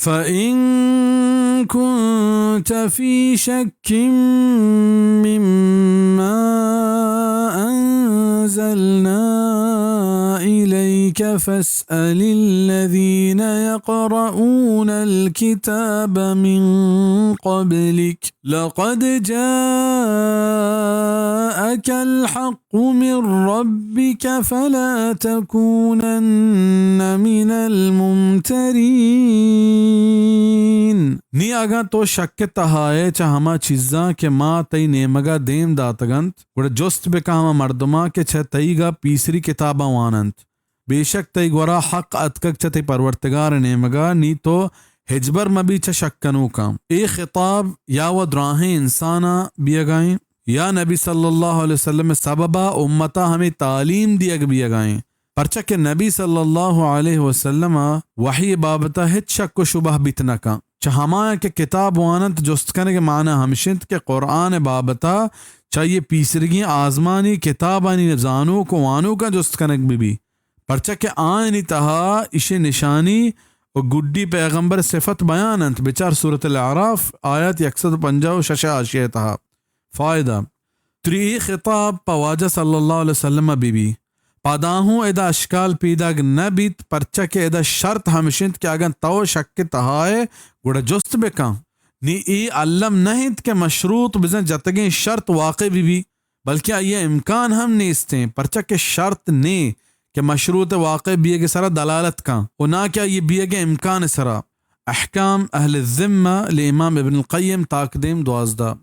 فإن كنت في شك مما أنزلنا إليك فاسأل الذين يقرؤون الكتاب من قبلك لقد جاءك الحق من ربك فلا تكونن من الممترين۔ نی اگاں تو شک ءِ تہا ئے چہ ہما چیزاں کہ ما تئی نیمگ ءَ دیم داتگ انت، گڑا جست بکن ہما مردماں کہ چہ تئیگ ءَ پیسری کتاباں وان انت۔ بے شک تئی گورا حق اتکگ چہ تئی پرورتگار ءِ نیمگ ءَ، نی تو ہچبر مہ بی چہ شک کنوکاں۔ اے خطاب یا وَ دراہیں انساناں بیگ ءَ ایں، یا نبی صلی اللہ علیہ وسلم ءِ سبب ءَ امت ءَ ہمے تعلیم دیگ بیگ ءَ ایں، پرچا کہ نبی صلی اللہ علیہ وسلم ءَ وحی ءِ بابت ءَ ہچ شک و شبہ بیت نہ کن۔ چہ ہمایاں کہ کتاب وان انت، جست کنگ ءِ معنی ہمش انت کہ قرآن ءِ بابت ءَ چہ آئی ءِ پیسریگیں آزمانی کتابانی زانوک و وانوکاں جست کنگ بہ بی، پرچا کہ آیانی تہا ایشی نشانی و گڈی پیغمبر ءِ صفت بیان انت، بچار سورۃ الاعراف، آیت یک سد و پنجاہ و شش ءِ حاشیہ ءِ تہا۔ فائدہ، تری اے خطاب پہ واجہ صلی اللہ علیہ وسلم ءَ بہ بی۔ پدا ہوں ادا اشکال پیداگ نہ بیت، پرچا کہ ادا شرط ہمش انت کہ اگاں تو شک ءِ تہا ئے، گڑا جست بکن۔ نی اے الم نہ انت کہ مشروط بزاں جتگیں شرط واقع بہ بی، بلکیں آئی ءِ امکان ہم نیست انت، پرچا کہ شرط نے کہ مشروط ءِ واقع بیگ ءِ سرا دلالت کن و نہ کہ آئی ءِ بیگ ءِ امکان ءِ سرا۔ احکام اہل الذمہ، لامام ابن القیم، تاکدیم دوازدہ۔